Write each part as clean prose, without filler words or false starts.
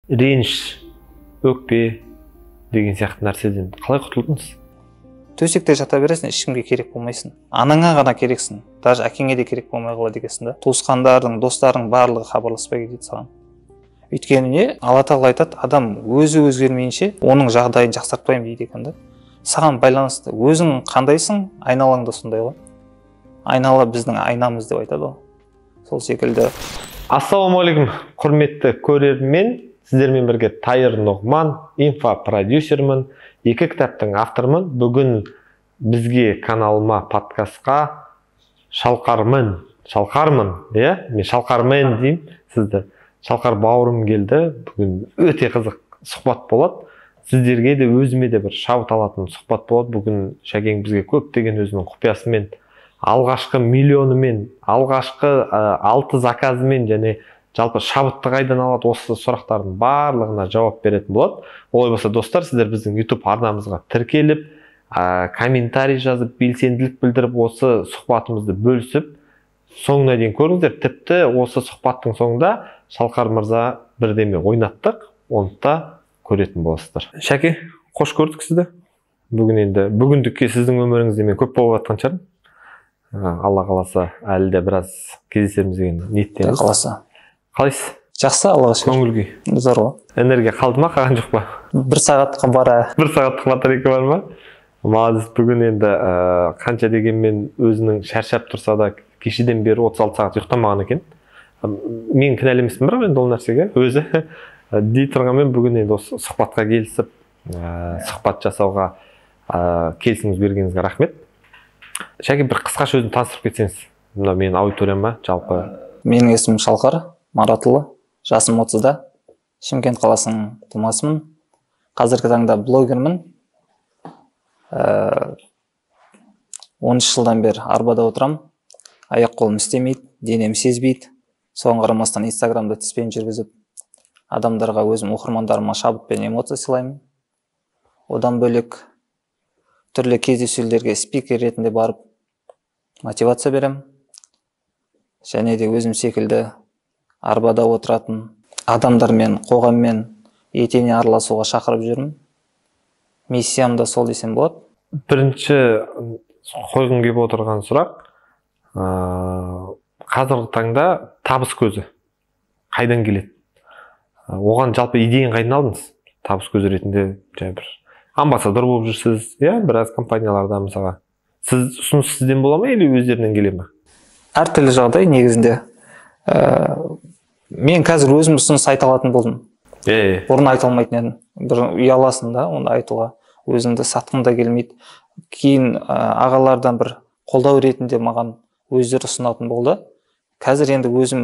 Реніш, өкпе деген сияқты нәрседен қалай құтылдыңыз? Төсекте жата бересің, ешкімге керек болмайсың. Анаңа ғана керексің, даже әкеңе де керек болмай қалады екенсің да. Туысқандарың, достарың барлығы хабарласпай кетеді саған. Өйткені не? Алла тағала айтады, адам өзі өзгермейінше оның жағдайын жақсартпаймын дейді екен да. Саған байланысты, өзің қандайсың, айналаң да сондай ғой. Айнала біздің айнамыз деп айтады ғой. Сол секілді. Ассалаумағалейкум, құрметті көрермен. Сіздермен бірге Тайыр Нұғман, инфопродюсермін, екі кітаптың авторымын. Бүгін бізге каналыма, подкастқа Шалқармын, иә? Мен Шалқармен деймін сізді. Шалқар бауырым келді. Бүгін өте қызық сұхбат болады. Сіздерге де, өзіме де бір шабыт алатын сұхбат болады. Бүгін Шәкең бізге көптеген өзінің құпиясымен, алғашқы миллионымен, алғашқы 6 заказымен және жалпы шабытты қайдан алады, осы сұрақтардың барлығына жауап беретін болады. Олай болса, достар, сіздер біздің YouTube арнамызға тіркеліп, комментарий жазып, белсенділік білдіріп, осы сұхбатымызды бөлісіп, соңына дейін көріңіздер. Тіпті осы сұхбаттың соңында Шалқар мырза бірдеме ойнаттық, оны да көретін боласыздар. Шәке, қош көрдік сізді. Бүгін енді бүгіндікке сіздің өміріңізде мен көп болып жатқан шығармын. Алла қаласа, әлі де біраз кездесерміз деген ниеттеміз. Қаласа. Қалайсыз? Жақсы, Аллаға шүкір. Көңіл күй? Зор ғой. Энергия қалды ма, қалған жоқ па? Бір сағаттық бар. Бір сағаттық батарейка бар ма? Молодец. Бүгін енді қанша дегенмен өзінің шаршап тұрса да кешеден бері 36 сағат ұйықтамаған екен. Мен кінәлі емеспін, бірақ енді ол нәрсеге өзі дей тұрғанмен бүгін енді осы сұхбатқа келісіп, сұхбат жасауға келісіміңіз бергеніңізге рахмет. Шәке, бір қысқаша өзін таныстырып кетсеңіз, мына менің аудиторияма жалпы. Менің есімім Шалқар Маратұлы, жасым 30-да, Шымкент қаласының тумасымын. Қазіргі таңда блогермін. 13 жылдан бері арбада отырам. Аяқ қолым істемейді, денем сезбейді. Соған қарамастан Инстаграмда тіспен жүргізіп, адамдарға, өзім оқырмандарыма шабыт пен эмоция сыйлаймын. Одан бөлек түрлі кездесулерге спикер ретінде барып мотивация беремін. Және де өзім секілді арбада отыратын адамдармен, қоғаммен етене араласуға шақырып жүрмін. Миссиям да сол десем болады. Бірінші қойғым келіп отырған сұрақ, қазіргі таңда табыс көзі қайдан келеді? Оған жалпы идеяны қайдан алдыңыз? Табыс көзі ретінде жай бір амбассадор болып жүрсіз, иә, біраз компанияларда мысалға. Сіз ұсыныс сізден бола ма или өздерінен келе ме? Әртүрлі жағдай негізінде. Мен қазір өзім ұсыныс айта алатын болдым. Бұрын айта алмайтын едім. Бір ұяласың да оны айтуға, өзіңді сатқың да келмейді. Кейін ағалардан бір қолдау ретінде маған өздері ұсынатын болды. Қазір енді өзім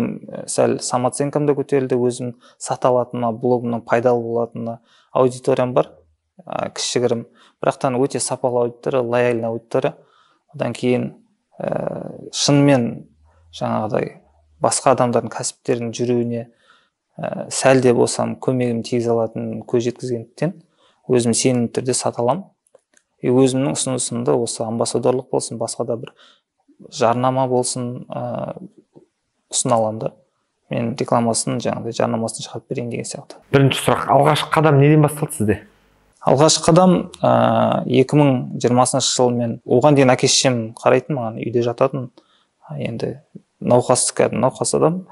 сәл самооценкам да көтерілді, өзім сата алатыныма, блогымнан пайдалы болатыныма аудиториям бар, кішігірім. Бірақтан өте сапалы аудитория, лояльный аудитория. Одан кейін шынымен жаңағыдай басқа адамдардың кәсіптерінің жүруіне сәл де болсам көмегім тигізе алатынын көз жеткізгендіктен өзім сенімді түрде сата аламын. И өзімнің ұсынысымды осы амбассадорлық болсын, басқа да бір жарнама болсын, ұсына аламын да. Мен рекламасын, жаңағыдай жарнамасын шығарып берейін деген сияқты. Бірінші сұрақ, алғашқы қадам неден басталды сізде? Алғашқы қадам 2020 жылы мен оған дейін әке шешем қарайтын, маған үйде жататын. Енді науқас, кәдімгі науқас адам,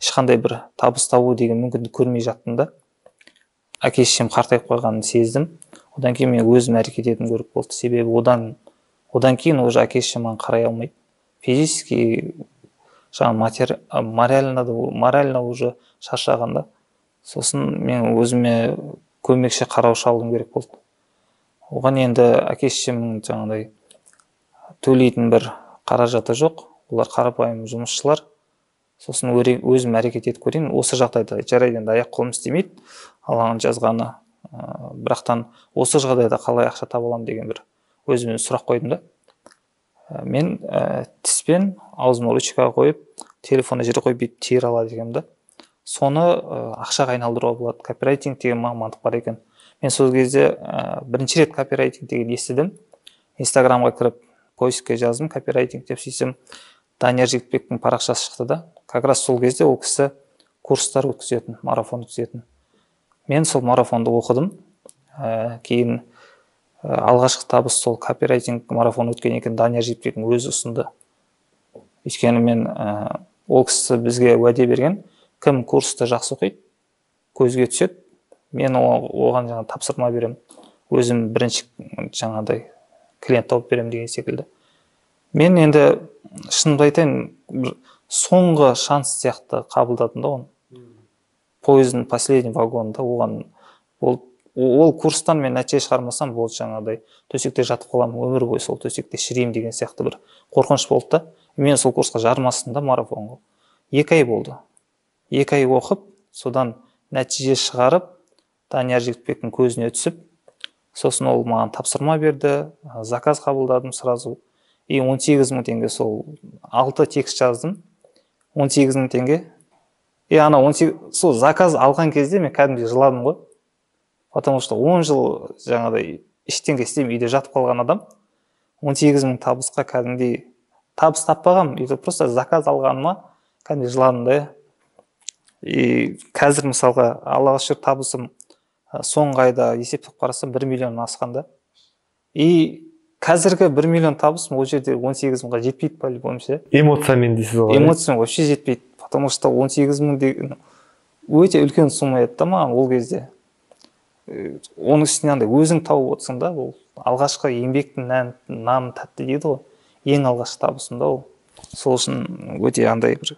ешқандай бір табыс табу деген мүмкіндік көрмей жаттым да. Әке шешем қартайып қойғанын сездім. Одан кейін мен өзім әрекет етуім керек болды. Себебі одан кейін уже әке шешем маған қарай алмайды. Физически, жаңағы морально уже шаршаған да. Сосын мен өзіме көмекші қараушы алуым керек болды. Оған енді әке шешемнің жаңағыдай төлейтін бір қаражаты жоқ. Олар қарапайым жұмысшылар. Сосын өзім әрекет етіп көрейін. Осы жағдайда жарайды, енді аяқ қолым істемейді, Алланың жазғаны. Бірақтан осы жағдайда қалай ақша таба аламын деген бір өзіме сұрақ қойдым да. Мен тіспен аузыма ручкаға қойып, телефонды жерге қойып бүйтіп тере алады екенмін да. Соны ақшаға айналдыруға болады. Копирайтинг деген мамандық бар екен. Мен сол кезде бірінші рет копирайтинг деген естідім. Инстаграмға кіріп поискке жаздым копирайтинг деп, сөйтсем Данияр Жігітбектің парақшасы шықты да. Как раз сол кезде ол кісі курстар өткізетін, марафон өткізетін. Мен сол марафонды оқыдым. Кейін алғашқы табыс сол копирайтинг марафон өткен екен, Данияр Жігітбектің өзі ұсынды. Өйткені мен ол кісі бізге уәде берген, кім курсты жақсы оқиды, көзге түседі, мен оған жаңа тапсырма беремін, өзім бірінші жаңағыдай клиент тауып беремін деген секілді. Мен енді шынымды айтайын, бір соңғы шанс сияқты қабылдадым да оны. Поездың последний вагонында оған ол курстан мен нәтиже шығармасам, болды, жаңағыдай төсекте жатып қаламын, өмір бойы сол төсекте шіримін деген сияқты бір қорқыныш болды да. Мен сол курсқа жармастым да, марафонға. 2 ай болды. 2 ай оқып, содан нәтиже шығарып, Данияр Жігітбектің көзіне түсіп, сосын ол маған тапсырма берді, заказ қабылдадым сразу. И 18 мың теңге, сол 6 текст жаздым, 18 мың теңге. И ана 18, сол заказ алған кезде мен кәдімгідей жыладым ғой. Потому что 10 жыл жаңағыдай ештеңе істемей үйде жатып қалған адам 18 мың табысқа кәдімгідей табыс таппағанмын, үйде просто заказ алғаныма кәдімгідей жыладым да. И қазір мысалға Аллаға шүкір, табысым соңғы айда есептеп қарасам 1 миллионнан асқан да. И қазіргі 1 миллион табысым ол жерде 18 мыңға жетпейді по-любому ше. Эмоциямен дейсіз ғой. Эмоциямен вообще жетпейді, потому что 18 мың деген өте үлкен сумма еді да маған ол кезде. Оның үстіне андай өзің тауып отырсың да, ол алғашқы еңбектің наны тәтті дейді ғой, ең алғашқы табысым да ол. Сол үшін өте андай бір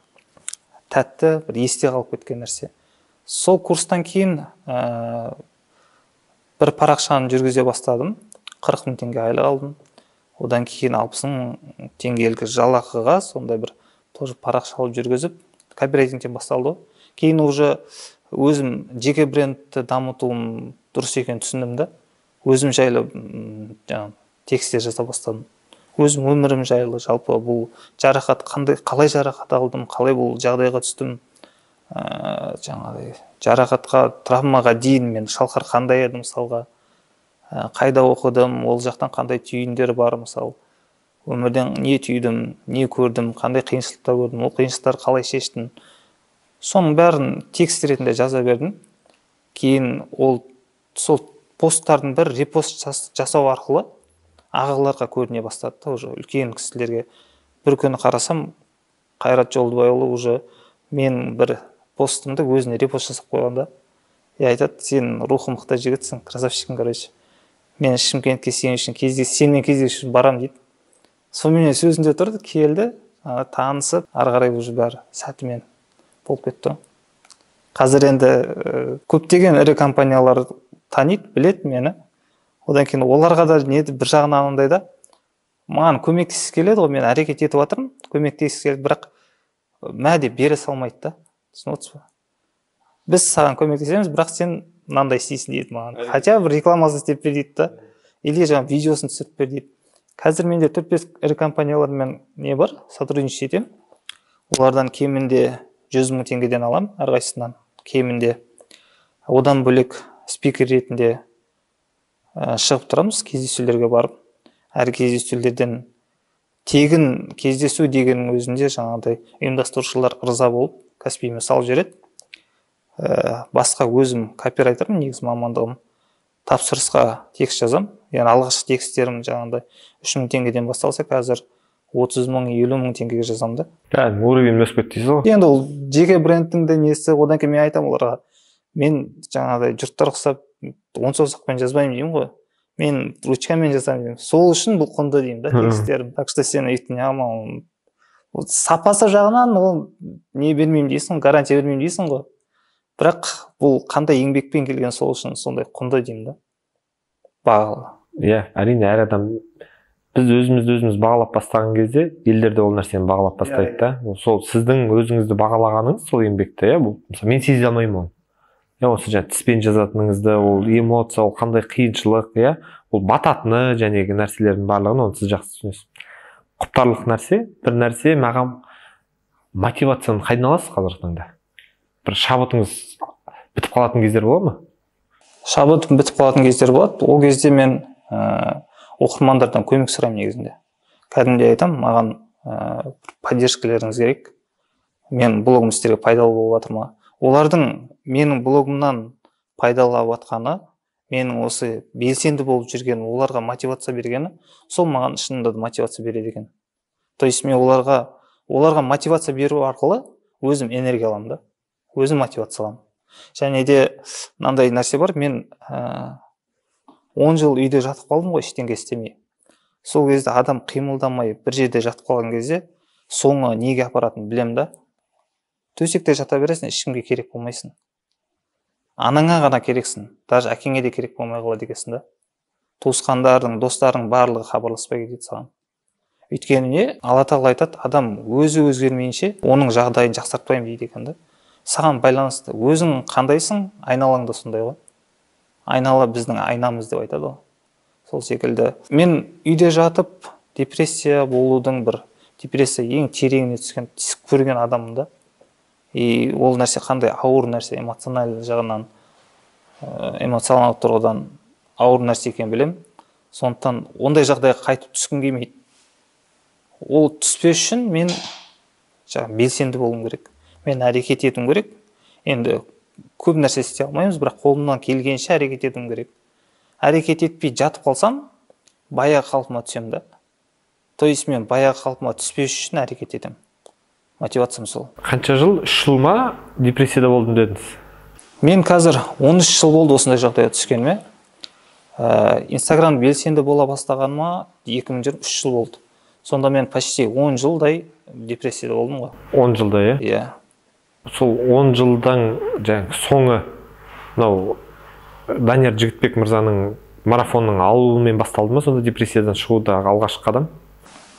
тәтті, бір есте қалып кеткен нәрсе. Сол курстан кейін бір парақшаны жүргізе бастадым, 40 мың теңге айлық алдым. Одан кейін 60 мың теңгелік жалақыға сондай бір тоже парақша алып жүргізіп, копирайтингтен басталды ғой. Кейін уже өзім жеке брендті дамытуым дұрыс екенін түсіндім да, өзім жайлы жаңағы тексттер жаза бастадым. Өзім өмірім жайлы, жалпы бұл жарақат қандай, қалай жарақат алдым, қалай бұл жағдайға түстім, жаңағыдай жарақатқа, травмаға дейін мен шалқар қандай едім мысалға, қайда оқыдым, ол жақтан қандай түйіндер бар мысалы, өмірден не түйдім, не көрдім, қандай қиыншылықтар көрдім, ол қиыншылықтарды қалай шештім. Соның бәрін текст ретінде жаза бердім. Кейін ол сол посттардың бір репост жасау арқылы ағаларға көріне бастады да, уже үлкен кісілерге. Бір күні қарасам, Қайрат Жолдыбайұлы уже мен бір постымды өзіне репост жасап қойған да. И айтады, сен рухы мықты жігітсің, красавчикің, короче. Мен Шымкентке сен үшін сенімен кездесу үшін барамын дейді. Сонымен сөзінде тұрды, келді, танысып, ары қарай уже бәрі сәтімен болып кетті. Қазір енді көптеген ірі компаниялар таниды, біледі мені. Одан кейін оларға да не бір жағынан андай да, маған көмектескісі келеді ғой, мен әрекет етіп жатырмын, көмектескісі келеді, бірақ мә деп бере салмайды да. Түсініп отырсыз ба? Біз саған көмектесеміз, бірақ сен мынандай істейсің дейді маған. Хотя бір рекламасын істеп бер дейді да, или жаңағы видеосын түсіріп бер дейді. Қазір менде 4-5 ірі компаниялармен не бар, сотрудничать етемін. Олардан кемінде 100 мың теңгеден аламын, әрқайсысынан кемінде. Одан бөлек спикер ретінде шығып тұрамыз, кездесулерге барып. Әр кездесулерден тегін кездесу дегеннің өзінде жаңағыдай ұйымдастырушылар ырза болып, Каспийме салып жібереді. Басқа өзім копирайтермін, негізі мамандығым. Тапсырысқа текст жазам. Яғни алғашқы тексттерім жаңағыдай 3 мың теңгеден басталса, қазір 30 мың, 50 мың теңгеге жазам да. Кәдімгі уровень өсіп кетті дейсіз ғой. Енді ол жеке брендтің де несі, одан кейін мен айтамын оларға, мен жаңағыдай жұрттар ұқсап 10 саусақпен жазбаймын деймін ғой. Мен ручкамен жазамын деймін. Сол үшін бұл құнды деймін да тексттерім. Так что сен өйтіп неғылма, ол сапасы жағынан ол не бермеймін дейсің, гарантия бермеймін дейсің ғой. Бірақ бұл қандай еңбекпен келген, сол үшін сондай құнды деймін да. Бағалы. Иә, әрине, әр адам біз өзімізді өзіміз бағалап бастаған кезде елдер де ол нәрсені бағалап бастайды да. Сол сіздің өзіңізді бағалағаныңыз сол еңбекті, иә, бұл мысалы мен сезе алмаймын оны. Иә, осы жаңа тіспен жазатыныңызды, ол эмоция, ол қандай қиыншылық, иә, ол бататыны жәнегі нәрселердің барлығын оны сіз жақсы түсінесіз. Құптарлық нәрсе, бір нәрсе маған мотивацияны қайдан аласыз қазіргі таңда? Бір шабытыңыз бітіп қалатын кездер бола ма? Шабытым бітіп қалатын кездер болады. Ол кезде мен оқырмандардан көмек сұраймын негізінде. Кәдімгідей айтамын, маған поддержкалеріңіз керек. Мен блогым сіздерге пайдалы болып жатыр ма? Олардың менің блогымнан пайдалап жатқаны, менің осы белсенді болып жүргенім, оларға мотивация бергені, сол маған шынында да мотивация береді екен. То есть мен оларға мотивация беру арқылы өзім энергия аламын да, өзім мотивация аламын. Және де мынандай нәрсе бар, мен 10 жыл үйде жатып қалдым ғой, ештеңе істемей. Сол кезде адам қимылдамай бір жерде жатып қалған кезде соңы неге апаратынын білемін да. Төсекте жата бересің, ешкімге керек болмайсың. Анаңа ғана керексің, даже әкеңе де керек болмай қалады екенсің да. Туысқандарың, достарың барлығы хабарласпай кетеді саған. Өйткені не? Алла тағала айтады, адам өзі өзгермейінше оның жағдайын жақсартпаймын дейді екен да. Саған байланысты, өзің қандайсың, айналаң да сондай ғой. Айнала біздің айнамыз деп айтады ғой. Сол секілді мен үйде жатып депрессия болудың бір депрессия ең тереңіне түскен, түсіп көрген адаммын да. И ол нәрсе қандай ауыр нәрсе, эмоционалды жағынан, эмоционалдық тұрғыдан ауыр нәрсе екенін білемін. Сондықтан ондай жағдайға қайтып түскім келмейді. Ол түспес үшін мен жаңағы белсенді болуым керек, мен әрекет етуім керек. Енді көп нәрсе істей алмаймыз, бірақ қолымнан келгенше әрекет етуім керек. Әрекет етпей жатып қалсам, баяғы қалпыма түсемін да. То есть мен баяғы қалпыма түспес үшін әрекет етемін. Мотивациям сол. Қанша жыл? 3 жыл ма депрессияда болдым дедіңіз? Мен қазір 13 жыл болды осындай жағдайға түскеніме. Инстаграм белсенді бола бастағаныма 2023 жыл болды. Сонда мен почти 10 жылдай депрессияда болдым ғой. 10 жылдай, иә? Иә. Сол 10 жылдан жаңағы соңы мынау Данияр Жігітбек мырзаның марафонның алуымен басталды ма сонда депрессиядан шығудағы алғашқы қадам?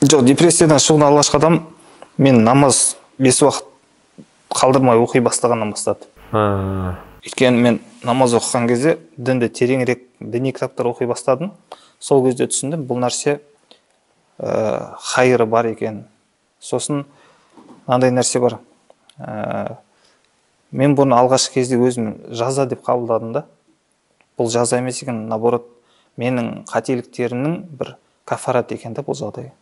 Жоқ, депрессиядан шығудың алғашқы қадам мен намаз 5 уақыт қалдырмай оқи бастағаннан бастады. Өйткені мен намаз оқыған кезде дінді тереңірек, діни кітаптар оқи бастадым. Сол кезде түсіндім, бұл нәрсе хайыры бар екен. Сосын мынандай нәрсе бар. Мен бұны алғашқы кезде өзім жаза деп қабылдадым да. Бұл жаза емес екен, наоборот, менің қателіктерімнің бір кафарат екен да бұл жағдай.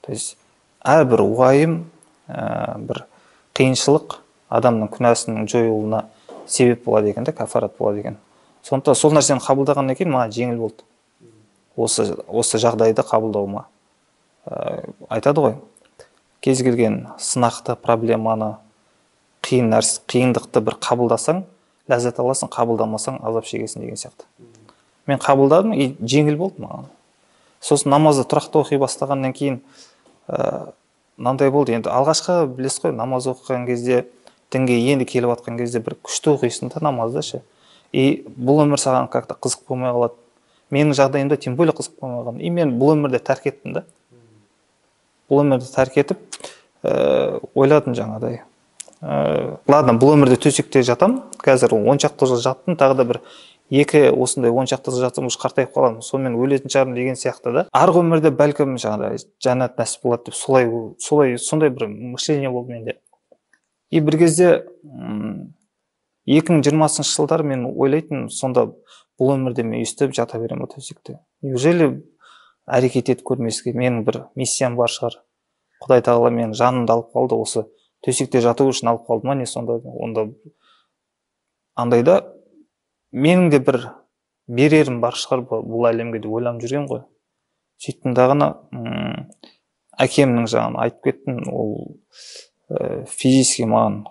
То есть әрбір уайым, бір қиыншылық адамның күнәсінің жойылуына себеп болады екен да, кафарат болады екен. Сондықтан сол нәрсені қабылдағаннан кейін маған жеңіл болды. Осы жағдайды қабылдауыма. Айтады ғой, кез келген сынақты, проблеманы, қиын нәрсе, қиындықты бір қабылдасаң, ләззат аласың, қабылдамасаң азап шегесің деген сияқты. Мен қабылдадым, и жеңіл болды маған. Сосын намазды тұрақты оқи бастағаннан кейін мынандай болды. Енді алғашқы білесіз ғой, намаз оқыған кезде, дінге енді келіп жатқан кезде бір күшті оқисың да намазды ше. И бұл өмір саған как-то қызық болмай қалады. Менің жағдайымда тем более қызық болмай қалған. И мен бұл өмірді тәрк еттім да. Бұл өмірді тәрк етіп, ойладым жаңағыдай. Ладно, бұл өмірде төсекте жатам. Қазір 10 шақты жыл жаттым, тағы да бір 2 осындай 10 шақты жыл жатсам, уже қартайып қаламын. Сонымен өлетін шығармын деген сияқты да. Арғы өмірде бәлкім жаңағыдай жәннат нәсіп болады деп солай сондай бір мышление болды менде. И бір кезде 2020 жылдары мен ойлайтынмын, сонда бұл өмірде мен өйстіп жата беремін ба төсекте. Неужели әрекет етіп көрмеске, менің бір миссиям бар шығар. Құдай тағала менің жанымды алып қалды, осы төсекте жату үшін алып қалды ма не сонда? Онда андайда менің де бір берерім бар шығар бұл әлемге деп ойланып жүрген ғой. Сөйттім дағыны, әкемнің жағын айтып кеттім, ол физически маған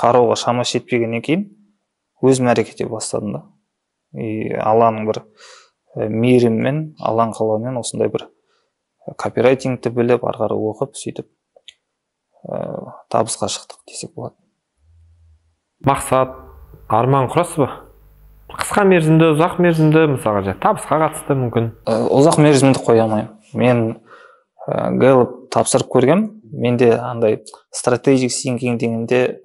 қарауға шамасы жетпегеннен кейін өзім әрекет ете бастадым да. И Алланың бір мейірімімен, Алланың қалауымен осындай бір копирайтингті біліп, ары қарай оқып, сөйтіп табысқа шықтық десек болады. Мақсат, арман құрасыз ба? Қысқа мерзімді, ұзақ мерзімді, мысалға, жаңа табысқа қатысты мүмкін. Ұзақ мерзімді қоя алмаймын. Мен Gallup тапсырып көргем, менде андай strategic thinking дегенде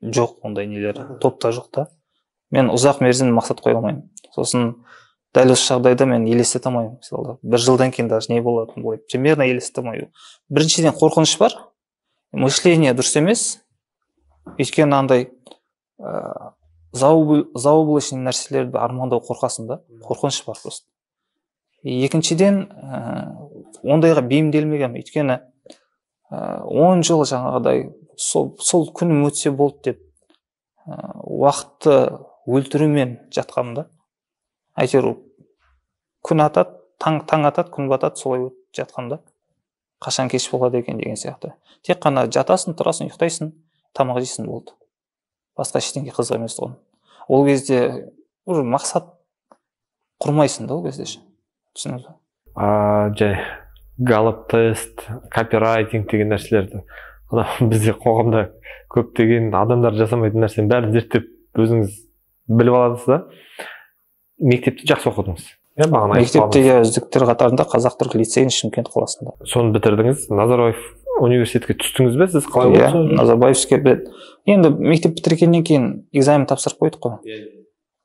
жоқ ондай нелер, топта жоқ та. Мен ұзақ мерзімді мақсат қоя алмаймын. Сосын дәл осы жағдайда мен елестете алмаймын. Мысалы, бір жылдан кейін даже не болатынын былай примерно елестете алмаймын. Біріншіден қорқыныш бар, мышление дұрыс емес. Өйткені андай заоблачный нәрселерді армандау қорқасың да, қорқыныш бар просто. Екіншіден, ондайға бейімделмегенмін. Өйткені 10 жыл жаңағыдай сол күнім өтсе болды деп уақытты өлтірумен жатқанмын да. Әйтеуір күн атады, таң атады, күн батады, солай жатқанмын да. Қашан кеш болады екен деген сияқты. Тек қана жатасың, тұрасың, ұйықтайсың, тамақ жейсің, болды. Басқа ештеңе қызық емес тұғын. Ол кезде уже мақсат құрмайсың да ол кезде ше. Түсіндіңіз ба? Жай Галлоп тест, копирайтинг деген нәрселерді бізде қоғамда көптеген адамдар жасамайтын нәрсенің бәрін зерттеп өзіңіз біліп аласыз да. Мектепте жақсы оқыдыңыз. Мектепте иә, үздіктер қатарында, Қазақ-түрік лицейін Шымкент қаласында. Соны бітірдіңіз, Назарбаев университетке түстіңіз бе сіз? Қалай болды? Иә, Назарбаевский. Енді мектеп бітіргеннен кейін экзамен тапсырып қойдық қой.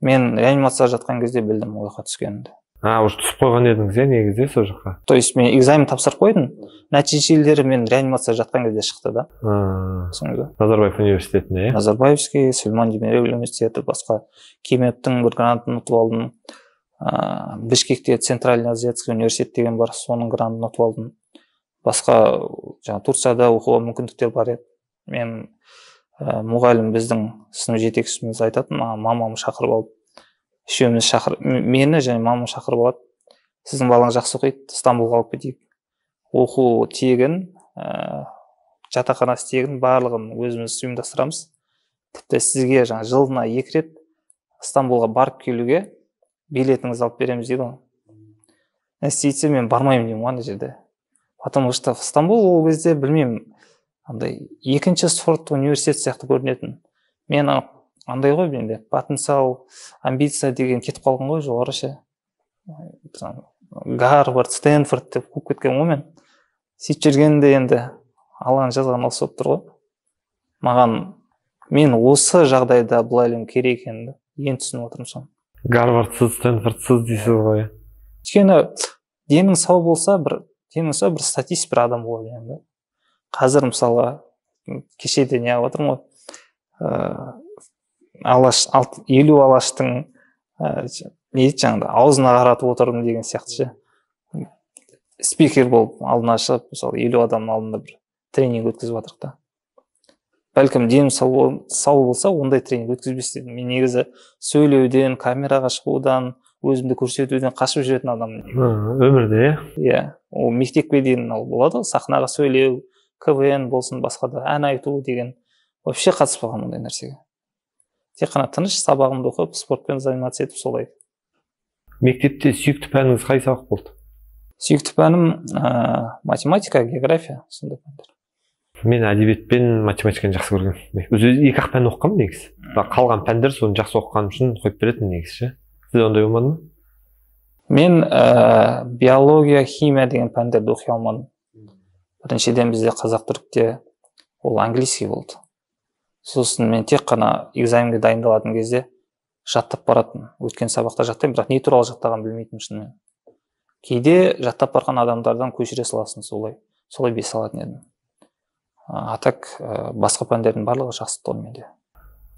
Мен реанимацияда жатқан кезде білдім ол жаққа түскенімді. Уже түсіп қойған едіңіз иә негізі сол жаққа? То есть мен экзамен тапсырып қойдым, нәтижелері мен реанимацияда жатқан кезде шықты да. Түсіндіңіз бе? Назарбаев университетіне, иә? Назарбаевский, Сүлейман Демирел университеті, басқа КИМЭПтің бір грантын ұтып алдым. Бішкекте Центральный азиатский университет деген бар, соның грантын ұтып алдым. Басқа жаңа Турцияда оқуға мүмкіндіктер бар еді. Мен мұғалім, біздің сынып жетекшіміз айтатын, маған мамам шақырып алып, үшеуміз шақыр, мені және мамам шақырып алады. Сіздің балаңыз жақсы оқиды, Стамбулға алып кетейік. Оқу тегін, жатақханасы тегін, барлығын өзіміз ұйымдастырамыз. Тіпті сізге жаңа жылына 2 рет Стамбулға барып келуге билетіңізді алып береміз дейді ғой. Сөйтсе мен бармаймын деймін ғой ана жерде. Потому что Стамбул ол кезде білмеймін, андай екінші сорт университет сияқты көрінетін. Мен андай ғой, менде потенциал, амбиция деген кетіп қалған ғой жоғары ше. Гарвард, Стэнфорд деп қуып кеткен ғой мен. Сөйтіп жүргенде енді Алланың жазғаны осы болып тұр ғой. Маған мен осы жағдайда бұл әлем керек екенін енді түсініп отырмын соны. Гарвардсыз, Стэнфордсыз дейсіз ғой. Өйткені денің сау болса, бір денің сау бір статист бір адам болады енді. Қазір мысалға кеше де не қылып отырмын ғой, алаш, 50 алаштың не дейді жаңағыдай аузына қаратып отырдым деген сияқты ше. Спикер болып алдына шығып, мысалы 50 адамның алдында бір тренинг өткізіп жатырық та. Бәлкім денім сау болса, ондай тренинг өткізбес едім. Мен негізі сөйлеуден, камераға шығудан, өзімді көрсетуден қашып жүретін адаммын. Өмірде, иә? Иә. Ол мектепке дейін ол болады ғой, сахнаға сөйлеу, КВН болсын, басқа да ән айту деген вообще қатыспағанмын ондай нәрсеге. Тек қана тыныш сабағымды оқып, спортпен заниматься етіп солай. Мектепте сүйікті пәніңіз қай сабақ болды? Сүйікті пәнім математика, география, сондай пәндер. Мен әдебиет пен математиканы жақсы көргенмін. Өзі екі-ақ пән оқығанмын негізі. Бірақ қалған пәндер соны жақсы оқығаным үшін қойып беретін негізі ше. Сізде ондай болмады ма? Мен биология, химия деген пәндерді оқи алмадым. Біріншіден бізде қазақ-түрікте ол английский болды. Сосын мен тек қана экзаменге дайындалатын кезде жаттап баратын. Өткен сабақта жаттаймын, бірақ не туралы жаттағанын білмейтінмін шынымен. Кейде жаттап барған адамдардан көшіре саласың, солай. Солай бес алатын едім. А так басқа пәндердің барлығы жақсы тұғын менде.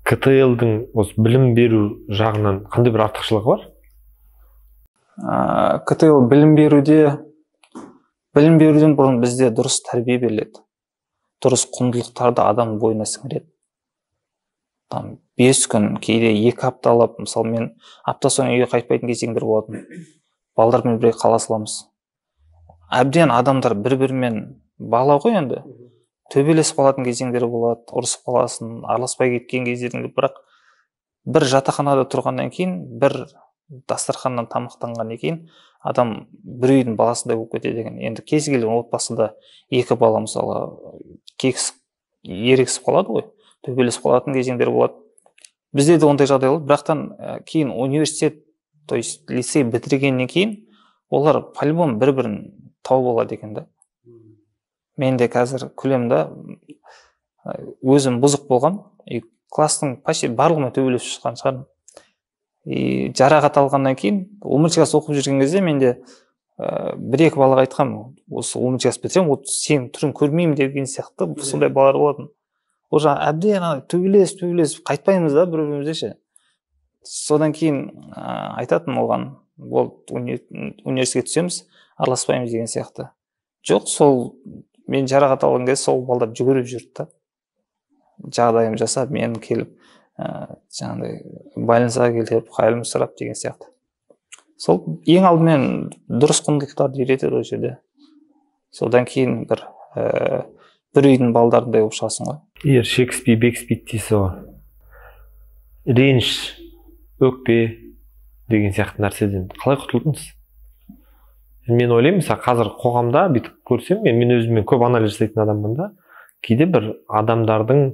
КТЛ-дің осы білім беру жағынан қандай бір артықшылығы бар? КТЛ білім беруден бұрын бізде дұрыс тәрбие беріледі. Дұрыс құндылықтарды адам бойына сіңіреді. Там 5 күн, кейде 2 апталап, мысалы мен апта соңы үйге қайтпайтын кезеңдер болатын. Балдармен бірге қала саламыз. Әбден адамдар бір-бірімен бала ғой енді. Төбелесіп қалатын кезеңдер болады, ұрысып қаласың, араласпай кеткен кездерің, бірақ бір жатақханада тұрғаннан кейін, бір дастарханнан тамақтанғаннан кейін адам бір үйдің баласындай болып кетеді екен. Енді кез келген отбасыда екі бала мысалы кексіп, ерегісіп қалады ғой, төбелесіп қалатын кезеңдер болады. Бізде де ондай жағдай болды, бірақтан кейін университет, то есть лицей бітіргеннен кейін олар по-любому бір-бірін тауып алады екен да. Мен де қазір күлемін да, өзім бұзық болғам, и класстың почти барлығымен төбелесіп шыққан шығармын. И жарақат алғаннан кейін 11 класс оқып жүрген кезде менде бір-екі балаға айтқанмын, осы 11 класс бітірсем, вот сенің түрін көрмеймін деген сияқты сондай балалар болатын. Ол жаңа әбден төбелесіп қайтпаймыз да бір-бірімізде ше. Содан кейін айтатын оған, болды, университетке түсеміз, араласпаймыз деген сияқты. Жоқ, сол мен жарақат алған кезде сол балдар жүгіріп жүрді да. Жағдайым жасап, мен келіп Жаңағыдай больницаға келіп, халім сұрап деген сияқты. Сол ең алдымен дұрыс құндылықтарды үйретеді ол жерде. Содан кейін бір үйдің балдарындай болып шығасың ғой. Ер шекіспей бекіспейді дейсіз ғой. Реніш, өкпе деген сияқты нәрседен қалай құтылдыңыз? Мен ойлаймын, мысалы, қазір қоғамда бүйтіп көрсем, мен өзіммен көп анализ жасайтын адаммын да, кейде бір адамдардың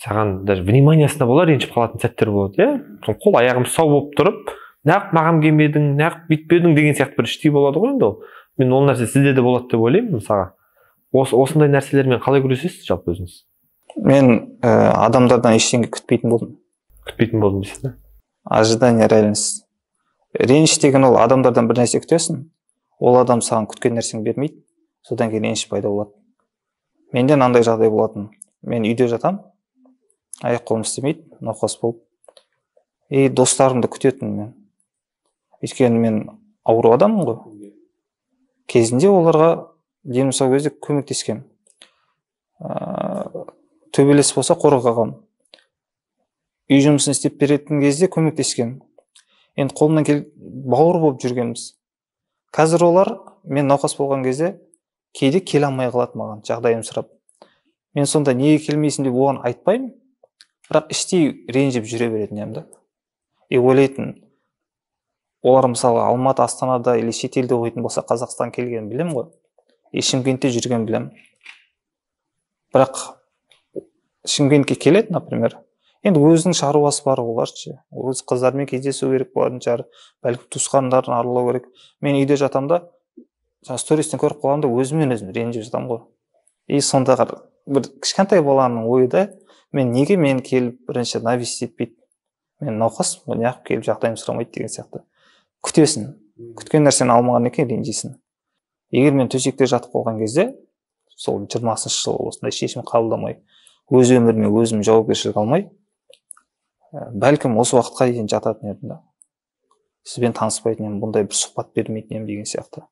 саған даже вниманиясына бола ренжіп қалатын сәттер болады, иә? Қол аяғым сау болып тұрып, неғып маған келмедің, неғып бүйтпедің деген сияқты бір іштей болады ғой енді ол. Мен ол нәрсе сізде де болады деп ойлаймын, мысалға. Осындай нәрселермен қалай күресесіз жалпы өзіңіз? Мен адамдардан ештеңе күтпейтін болдым. Күтпейтін болдым дейсіз да? Ожидание реальность. Реніш деген ол адамдардан бір нәрсе күтесің, ол адам саған күткен нәрсені бермейді, содан кейін реніш пайда болады. Менде мынандай жағдай болатын. Мен үйде жатам, аяқ қолым істемейді, науқас болып. И достарымды күтетінмін мен. Өйткені мен ауру адаммын ғой. Кезінде оларға денім сау кезде көмектескем. Төбелес болса қорғағам. Үй жұмысын істеп беретін кезде көмектескем. Енді қолымнан келіп бауыр болып жүргенбіз. Қазір олар мен науқас болған кезде кейде келе алмай қалады маған, жағдайым сұрап. Мен сонда неге келмейсің деп оған айтпаймын, бірақ іштей ренжіп жүре беретін едім да. И ойлайтын, олар мысалы Алматы, Астанада или шетелде оқитын болса, Қазақстан келгенін білемін ғой. И Шымкентте жүргенін білемін. Бірақ Шымкентке келеді, например, енді өзінің шаруасы бар олар ше. Өз қыздармен кездесу керек болатын шығар, бәлкім туысқандарын аралау керек. Мен үйде жатамын да, стористен көріп қаламын да, өзіммен өзім ренжіп жатамын ғой. И сонда бір кішкентай баланың ойы да, мен неге мен келіп бірінші навестить етпейді, мен науқаспын, неғып келіп жағдайымды сұрамайды деген сияқты. Күтесің, күткен нәрсені алмағаннан кейін ренжисің. Егер мен төсекте жатып қалған кезде, сол 20-шы жылы осындай шешім қабылдамай, өз өміріме өзім жауапкершілік алмай, бәлкім осы уақытқа дейін жататын едім да. Сізбен таныспайтын едім, бұндай бір сұхбат бермейтін едім деген сияқты.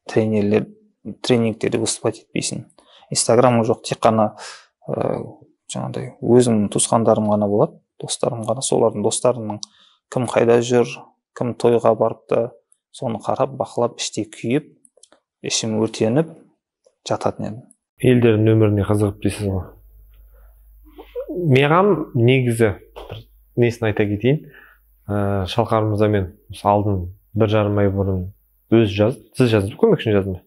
Тренерлер, тренингтерде выступать етпейсің. Инстаграмым жоқ, тек қана жаңағыдай өзімнің туысқандарым ғана болады, достарым ғана, солардың достарының кім қайда жүр, кім тойға барыпты, соны қарап, бақылап, іштей күйіп, ішім өртеніп жататын едім. Елдердің өміріне қызығып дейсіз ғой. Маған негізі бір несін айта кетейін. Шалқар мырзамен осы алдын 1,5 ай бұрын өзі жазды. Сіз жаздыңыз ба, көмекшіні жазды ма?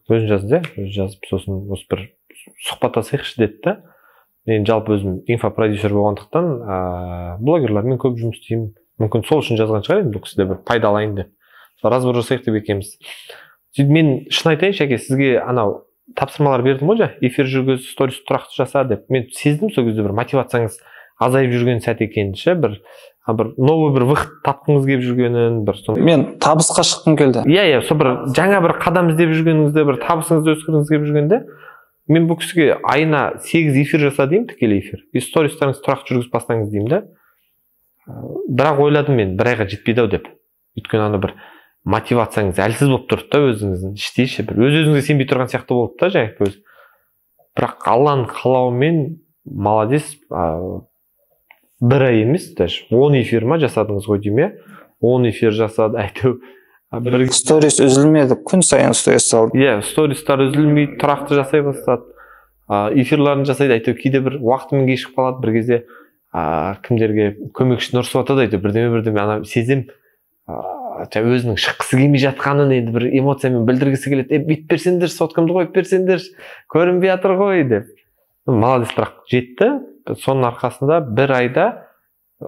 Өзін жазды, өзі жазып, сосын осы бір сұхбаттасайықшы деді да. Мен жалпы өзім инфопродюсер болғандықтан блогерлармен көп жұмыс істеймін. Мүмкін сол үшін жазған шығар енді бұл кісі де бір пайда алайын деп. Разбор жасайық деп екенбіз. Сөйтіп мен шын айтайыншы, әке, сізге анау тапсырмалар бердім ғой, эфир жүргіз, сторис тұрақты жаса деп. Мен сездім сол кезде бір мотивацияңыз азайып жүрген сәт екенін ше, бір новый бір выход тапқыңыз келіп жүргенін, бір сондай. Мен табысқа шыққым келді. Иә, сол бір жаңа бір қадам іздеп жүргеніңізде, бір табысыңызды өсіргіңіз келіп жүргенде, мен бұл кісіге айына 8 эфир жаса деймін, тікелей эфир. И стористарыңызды тұрақты жүргізіп бастаңыз деймін да. Бірақ ойладым мен, бір айға жетпейді ау деп. Өйткені ана бір мотивацияңыз әлсіз болып тұрды да өзіңіздің іштей ше, бір өз-өзіңізге сенбей тұрған сияқты болды да жаңағы өз. Бірақ Алланың қалауымен молодец, бір ай емес, даже 10 эфир ма жасадыңыз ғой деймін, иә? 10 эфир жасады, әйтеуір. Сторис үзілмеді, күн сайын сторис салды. Иә, стористар үзілмей, тұрақты жасай бастады. Эфирларын жасайды, әйтеуір кейде бір уақытымен кешігіп қалады, бір кезде кімдерге көмекшіні ұрсып жатады, әйтеуір бірдеме ана сезем, өзінің шыққысы келмей жатқанын енді бір эмоциямен білдіргісі келеді. Бүйтіп берсеңдерші, соткамды қойып берсеңдерші, көрінбей жатыр ғой деп. Молодец, бірақ жетті. Соның арқасында бір айда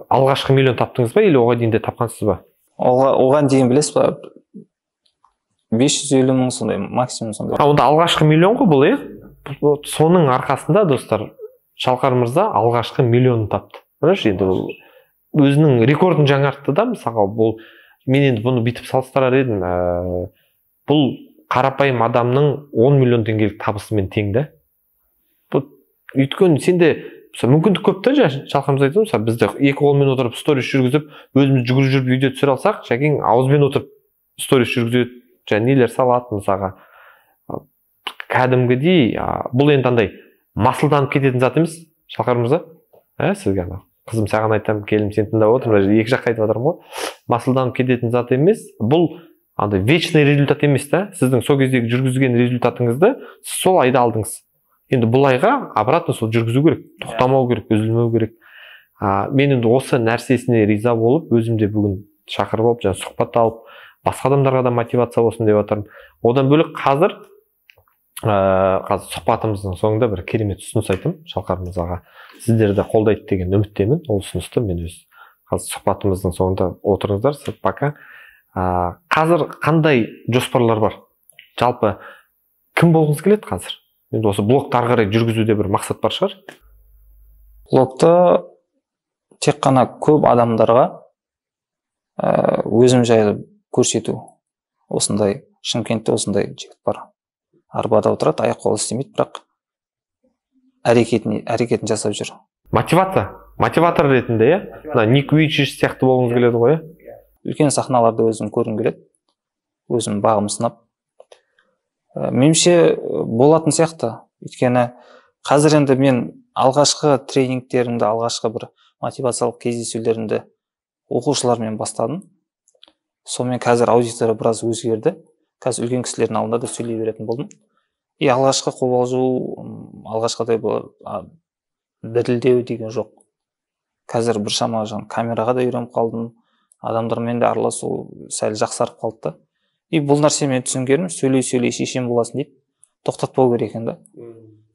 алғашқы миллион таптыңыз ба, или оған дейін де тапқансыз ба? Оған дейін білесіз ба, 550 мың сондай, максимум сондай. Онда алғашқы миллион ғой бұл, иә? Соның арқасында, достар, Шалқар мырза алғашқы миллионын тапты. Көресіз, енді бұл өзінің рекордын жаңартты да, мысалға, бұл мен енді бұны бүйтіп салыстырар едім. Бұл қарапайым адамның 10 миллион теңгелік табысымен тең да. Бұл өйткені сенде мүмкіндік көп та, Шалқар мырза айтты, мысалы, бізді екі қолмен отырып сторис жүргізіп, өзіміз жүгіріп жүріп видео түсіре алсақ, Шәкең ауызбен отырып сторис жүргізеді, және нелер салады, мысалға. Кәдімгідей, бұл енді андай масылданып кететін зат емес, Шалқар мырза. Сізге ана қызым саған айтамын, келінім сен тыңдап отыр, мына жерде екі жаққа айтып жатырмын ғой. Масылданып кететін зат емес, бұл андай вечный результат емес та. Сіздің сол кездегі жүргізген результатыңызды сіз сол айда алдыңыз. Енді бұл айға обратно сол жүргізу керек, тоқтамау керек, үзілмеу керек. Мен енді осы нәрсесіне риза болып, өзім де бүгін шақырып алып, жаңа сұхбат алып, басқа адамдарға да мотивация болсын деп жатырмын. Одан бөлек қазір сұхбатымыздың соңында бір керемет ұсыныс айттым Шалқар мырзаға. Сіздерді қолдайды деген үміттемін. Ол ұсынысты мен өз қазір сұхбатымыздың соңында отырыңыздар, пока. Қазір қандай жоспарлар бар? Жалпы кім болғыңыз келеді қазір? Енді осы блогты ары қарай жүргізуде бір мақсат бар шығар? Блогты тек қана көп адамдарға өзім жайлы көрсету. Осындай Шымкентте осындай жігіт бар. Арбада отырады, аяқ қолы істемейді, бірақ әрекетін жасап жүр. Мотивация, мотиватор ретінде, иә? Мына Ник Вуйчич сияқты болғыңыз келеді ғой, иә? Үлкен сахналарда өзім көргім келеді. Өзім бағым сынап. Меніңше болатын сияқты. Өйткені қазір енді мен алғашқы тренингтерімді, алғашқы бір мотивациялық кездесулерімді оқушылармен бастадым. Сонымен қазір аудитория біраз өзгерді. Қазір үлкен кісілердің алдында да сөйлей беретін болдым. И алғашқы қобалжу, алғашқыдай дірілдеу деген жоқ. Қазір біршама камераға да үйреніп қалдым. Адамдармен де араласу сәл жақсарып қалды да. И бұл нәрсе мен түсінгенім, сөйлей-сөйлей шешен боласың дейді, тоқтатпау керек екен да.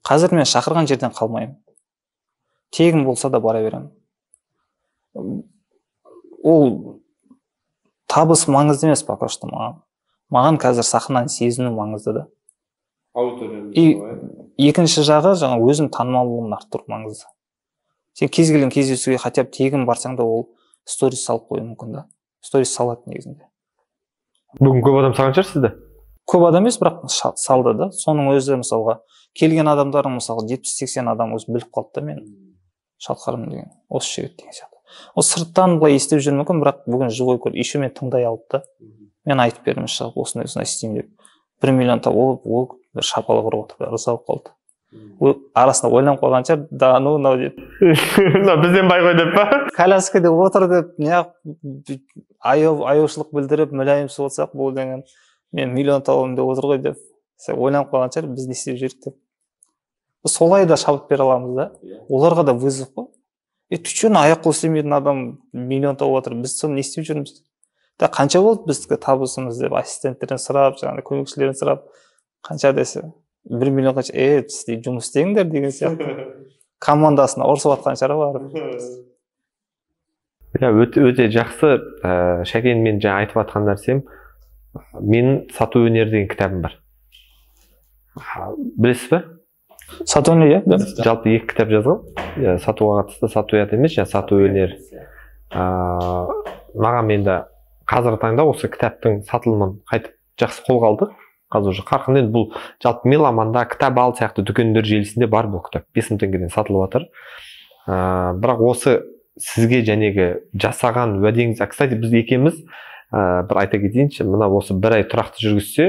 Қазір мен шақырған жерден қалмаймын. Тегін болса да бара беремін. Ол табыс маңызды емес пока что маған. Маған қазір сахнаны сезіну маңызды да. И екінші жағы, жаңа өзім танымалдығымды арттыру маңызды. Сен кез келген кездесуге хотя бы тегін барсаң да ол сторис салып қоюы мүмкін да. Сторис салады негізінде. Бүгін көп адам салған шығар сізді? Көп адам емес, бірақ салды да. Соның өзі мысалға келген адамдардың мысалы 70-80 адам өзі біліп қалды да мен Шалқармын деген, осы жігіт деген сияқты. Ол сырттан былай естіп жүруі мүмкін, бірақ бүгін живой көріп, еще мен тыңдай алды да. Мен айтып бердім, шығып осындай осындай істеймін деп. 1 миллион тауып, ол бір шапалақ ұрып отырды, ырза болып қалды. Ол арасында ойланып қалған шығар, да ну мынау деп. Мынау бізден бай ғой деп па? Коляскада отыр деп, неғып аяушылық білдіріп, мүләйімсіп отырсақ, бұл деген мен миллион табамын деп отыр ғой деп. Ойланып қалған шығар, біз не істеп жүрдік деп. Солай да шабыт бере аламыз да. Оларға да вызов қой. Ты че, аяқ қол істемейтін адам миллион тауып отыр, біз соны не істеп жүрміз? Да қанша болды біздікі табысымыз деп ассистенттерден сұрап, жаңағы көмекшілерден сұрап, қанша десе, 1 миллион қанша, жұмыс істеңдер деген сияқты. Командасына ұрысып жатқан шығар барып. Иә, өте жақсы. Шәкен, мен жаңа айтып жатқан нәрсем, менің сату өнері деген кітабым бар. Білесіз бе? Сату өнері, иә. Жалпы 2 кітап жазғам. Сатуға қатысты, сату ұят емес, жаңа сату өнері. Маған енді қазіргі таңда осы кітаптың сатылымын қайтып жақсы қолға алдық. Қазір уже қарқынды. Енді бұл жалпы Меломанда, Кітап ал сияқты дүкендер желісінде бар бұл кітап. 5000 теңгеден сатылып жатыр. Бірақ осы сізге жәнегі жасаған уәдеңіз, кстати, біз екеуміз бір айта кетейінші, мына осы бір ай тұрақты жүргізсе,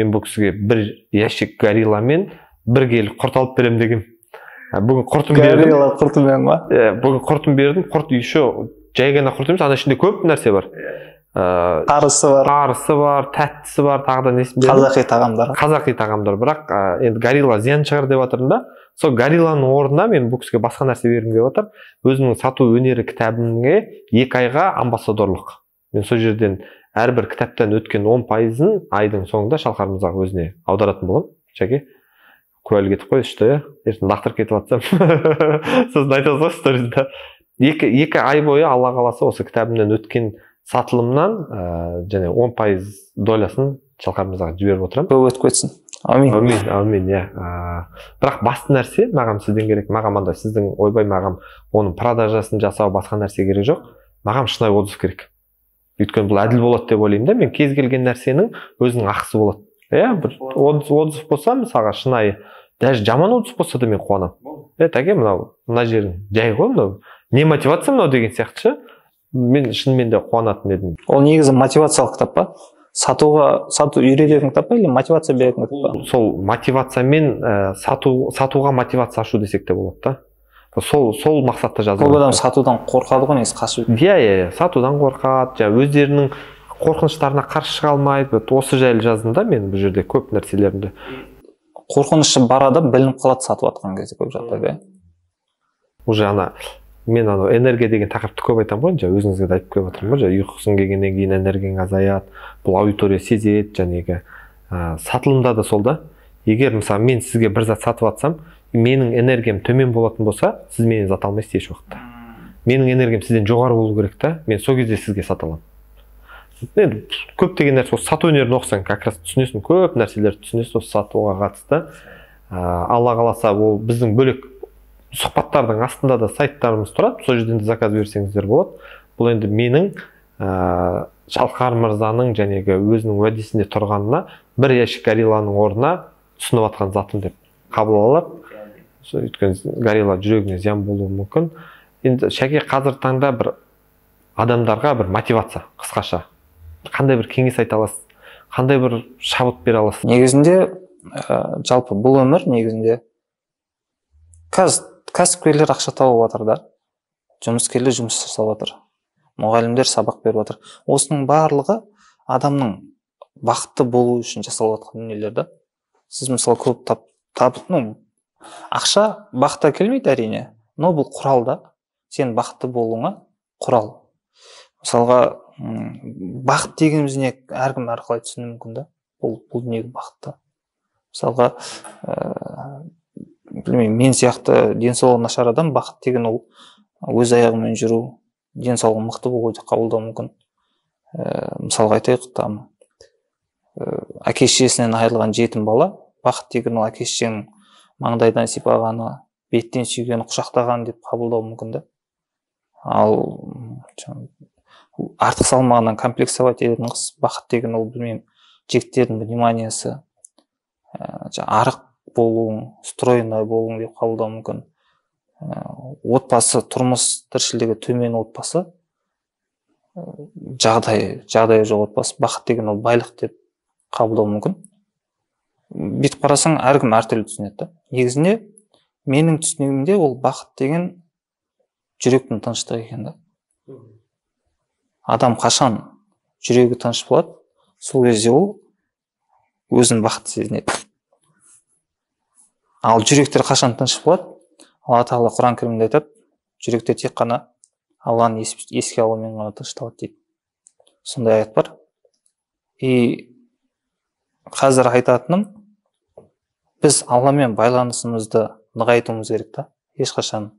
мен бұл кісіге бір ящик горилламен бір келі құрт алып беремін деген. Бүгін құртын бердім. Горилла құртымен ба? Бүгін құртын бердім. Құрт еще жай ғана құрт емес, ана ішінде көп нәрсе бар. Тарысы бар. Тарысы бар, тәттісі бар, тағы да несін бердім. Қазақи тағамдар. Қазақи тағамдар, бірақ енді горилла зиян шығар деп жатырмын да. Сол горилланың орнына мен бұл кісіге басқа нәрсе бергім келіп жатыр. Өзімнің сату өнері кітабымға 2 айға амбассадорлық. Мен сол жерден әрбір кітаптан өткен 10%-ын айдың соңында Шалқар мырзаға өзіне аударатын боламын. Шәке, куәлік етіп қой, что я ертең лақтырып кетіп жатсам. Сосын айтасыз ғой сторизда. 2 ай бойы Алла қаласа осы кітабымнан өткен сатылымнан және 10% долясын Шалқар мырзаға жіберіп отырамын. Көп өтіп кетсін. Әумин. Әумин, әумин, иә. Бірақ басты нәрсе маған сізден керек, маған андай сіздің ойбай маған оның продажасын жасау басқа нәрсе керек жоқ. Маған шынайы отзыв керек. Өйткені бұл әділ болады деп ойлаймын да, мен кез келген нәрсенің өзінің ақысы болады. Иә, бір отзыв болса, мысалға шынайы, даже жаман отзыв болса да мен қуанамын. Тәке, мынау мына жерің жай ғой, мынау не мотивация мынау деген сияқты ше. Мен шынымен де қуанатын едім. Ол негізі мотивациялық кітап па? Сату үйрететін кітап па или мотивация беретін кітап па? Сол мотивациямен сатуға мотивация ашу десек те болады да. Сол мақсатта жазылған. Көп адам сатудан қорқады ғой, негізі қашып. Иә, сатудан қорқады, жаңа өздерінің қорқыныштарына қарсы шыға алмайды. Осы жайлы жаздым да мен бұл жерде көп нәрселерімді. Қорқынышы бар адам білініп қалады сатып жатқан кезде көп жағдайда. Уже ана мен анау энергия деген тақырыпты көп айтамын ғой, жаңа өзіңізге де айтып келіп жатырмын ғой, жаңа ұйқысың келгеннен кейін энергияң азаяды, бұл аудитория сезеді, жәнегі сатылымда да сол да. Егер мысалы мен сізге бір зат сатып жатсам, менің энергиям төмен болатын болса, сіз менен зат алмайсыз еш уақытта. Менің энергиям сізден жоғары болу керек та, мен сол кезде сізге сата аламын. Енді көптеген нәрсе, осы сату өнерін оқысаң, как раз түсінесің, көп нәрселерді түсінесің осы сатуға қатысты. Алла қаласа, ол біздің бөлек сұхбаттардың астында да сайттарымыз тұрады, сол жерден де заказ берсеңіздер болады. Бұл енді менің Шалқар мырзаның жәнегі өзінің уәдесінде тұрғанына бір ящик горилланың орнына ұсынып жатқан затым деп қабыл алады. Өйткені горилла жүрегіне зиян болуы мүмкін. Енді Шәке, қазір таңда бір адамдарға бір мотивация, қысқаша қандай бір кеңес айта аласыз, қандай бір шабыт бере аласыз? Негізінде жалпы бұл өмір негізінде қазір кәсіпкерлер ақша тауып жатыр да, жұмыскерлер жұмыс жасап жатыр, мұғалімдер сабақ беріп жатыр. Осының барлығы адамның бақытты болуы үшін жасалып жатқан дүниелер да. Сіз мысалы көп ақша бақытқа келмейді әрине, но бұл құрал да, сен бақытты болуыңа құрал. Мысалға бақыт дегеніміз не, әркім әрқалай түсінуі мүмкін да, бұл дүниеге бақытты. Мысалға білмеймін, мен сияқты денсаулығы нашар адам бақыт деген ол өз аяғымен жүру, денсаулығы мықты болу деп қабылдауы мүмкін. Мысалға айтайық, там әке шешесінен айырылған жетім бала, бақыт деген ол әке шешенің маңдайдан сипағаны, беттен сүйгені, құшақтағаны деп қабылдауы мүмкін да. Ал артық салмағынан комплексовать ететін қыз, бақыт деген ол білмеймін, жігіттердің вниманиясы, арық болуың, стройный болуың деп қабылдауы мүмкін. Отбасы, тұрмыс тіршілігі төмен отбасы, жағдайы жоқ отбасы, бақыт деген ол байлық деп қабылдауы мүмкін. Бүйтіп қарасаң, әркім әртүрлі түсінеді да. Негізінде менің түсінігімде ол бақыт деген жүректің тыныштығы екен да. Адам қашан жүрегі тыныш болады, сол кезде ол өзін бақытты сезінеді. Ал жүректер қашан тыныш болады? Алла Тағала Құран кәрімде айтады, жүректер тек қана Алланы еске алумен ғана тынышталады дейді. Сондай аят бар. И қазір айтатыным, біз Алламен байланысымызды нығайтуымыз керек та. Ешқашан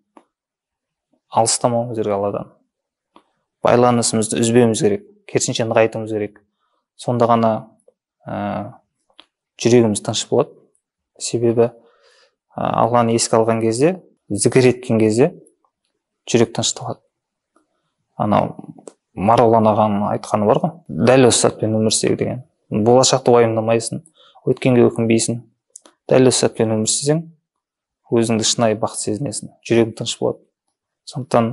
алыстамауымыз керек Алладан. Байланысымызды үзбеуіміз керек, керісінше нығайтуымыз керек. Сонда ғана жүрегіміз тыныш болады. Себебі Алланы еске алған кезде, зікір еткен кезде жүрек тынышталады. Анау Марғұлан ағаның айтқаны бар ғой, дәл осы сәтпен өмір сүр деген. Болашақты уайымдамайсың, өткенге өкінбейсің. Дәл осы сәтпен өмір сүрсең, өзіңді шынайы бақыт сезінесің, жүрегің тыныш болады. Сондықтан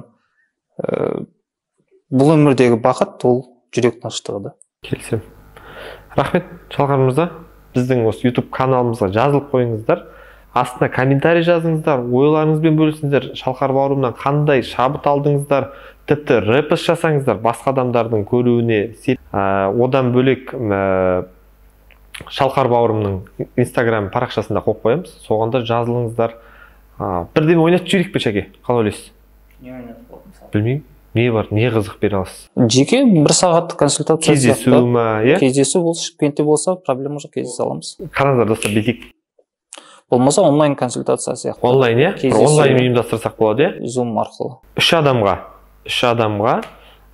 бұл өмірдегі бақыт ол жүрек тыныштығы да. Келісемін. Рахмет, Шалқар мырза. Біздің осы YouTube каналымызға жазылып қойыңыздар. Астына комментарий жазыңыздар, ойларыңызбен бөлісіңіздер. Шалқар бауырымнан қандай шабыт алдыңыздар, тіпті репост жасаңыздар басқа адамдардың көруіне. Одан бөлек Шалқар бауырымның Инстаграм парақшасында қойып қоямыз, соған да жазылыңыздар. Бірдеме ойнатып жіберейік пе, Шәке? Қалай ойлайсыз? Не ойнатып болады мысалы? Білмеймін. Не бар, не қызық бере аласыз? Жеке бір сағаттық консультация. Кездесу ма, иә? Кездесу болса, Шымкентте болса, проблема жоқ, кездесе аламыз. Қараңыздар, достар, бүйтейік. Болмаса онлайн консультация сияқты. Онлайн, иә? Онлайн ұйымдастырсақ болады, иә? Zoom арқылы. Үш адамға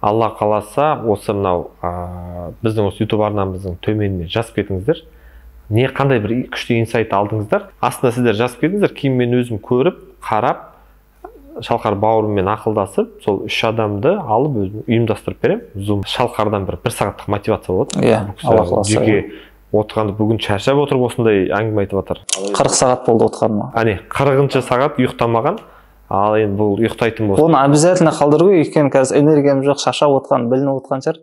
Алла қаласа, осы мынау біздің осы YouTube арнамыздың төменіне жазып кетіңіздер. Не қандай бір күшті инсайт алдыңыздар? Астына сіздер жазып кетіңіздер, кейін мен өзім көріп, қарап, Шалқар бауырыммен ақылдасып, сол үш адамды алып өзім ұйымдастырып беремін. Zoom Шалқардан бір сағаттық мотивация болады. Иә, Алла қаласа. Жеке отырғанда бүгін шаршап отырып осындай әңгіме айтып жатыр. 40 сағат болды отырғаныма. Әне, 40-шы сағат ұйықтамаған. Ал енді бұл ұйықтайтын болса. Оны обязательно қалдыру керек, өйткені қазір энергиям жоқ, шаршап отырған, білініп отырған шығар.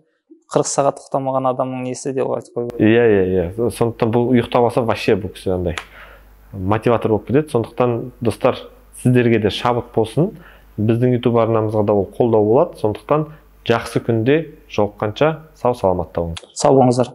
40 сағат ұйықтамаған адамның несі деп айтып қою. Иә. Сондықтан бұл ұйықтап алса вообще бұл кісі андай мотиватор болып кетеді. Сондықтан достар, Сіздерге де шабыт болсын. Біздің YouTube арнамызға да ол қолдау болады. Сондықтан жақсы күнде жолыққанша сау саламатта болыңыз. Сау болыңыздар.